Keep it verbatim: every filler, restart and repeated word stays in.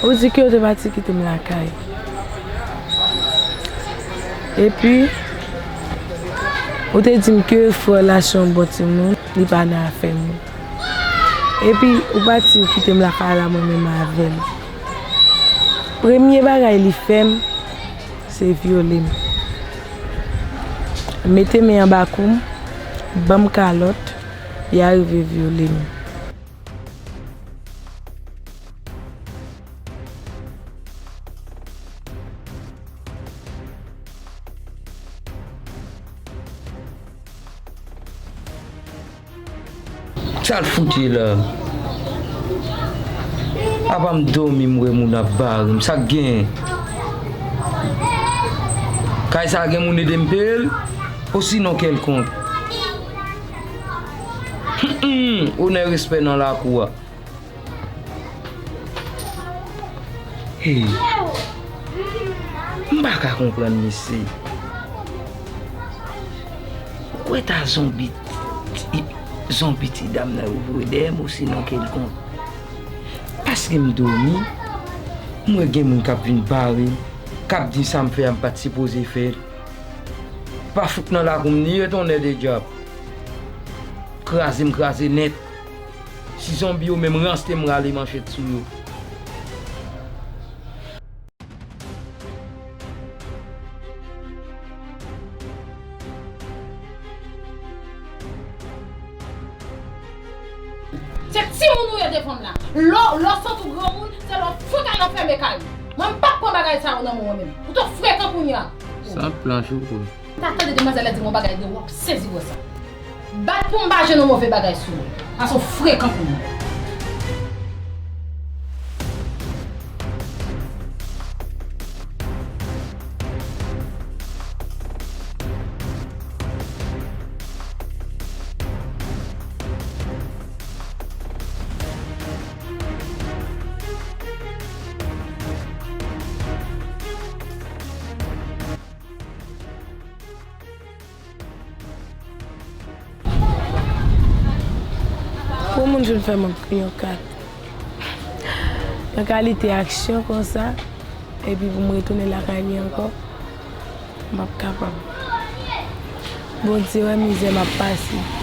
Ou di ke ou te pati kite m lakay. Epi, ou te di m ke frè w la se yon bon timoun, li pa nan afè moun. Epi, ou pati, ou kite m lakay la mwen menm avè l. Premye bagay li fè m, se vyole m. Mete men anba kou m, ban m kalòt, li arive vyole m. Sa l fout ye la? Apa m dòmi, m wè moun ap bare m. Sa k genyen? Kay sa a gen moun ede m peye l? Osinon kèlkonk? Hum, hum, onè, respè nan lakou a. Hey, m pa ka konprann mesye. Ou kwè ta zonbi, ti- zonbi ti dam nan yo voye dèyè m osinon kèlkonk? Paske m dòmi, m wè gen moun k ap vin bare m, k ap di sa m fè a m pa t sipoze fè l. Pa fout nan lakou m ni ye tonnè de dyab. Kraze m kraze nèt. Si zonbi yo menm ranse m rale manchèt sou yo. Se timoun ou ye devan m la. Lè w, lè w santi w granmoun, se lè w fout al anfème kay ou. Mwen, m p ap pran bagay sa yo nan men w menm. Ou twò frekan kounye a. Sa planch ou kwè? Ta tande demwazèl la di m yon bagay de ou, w ap sezi wè sa. Bat pou m pa jwenn yon move bagay sou ou. Paske w frekan pou mwen. Pou moun vin fè m yon kat, yon kalite aksyon konsa, epi pou m retounen lakay li ankò, m p ap kapab. Bondye wè mizè m ap pase.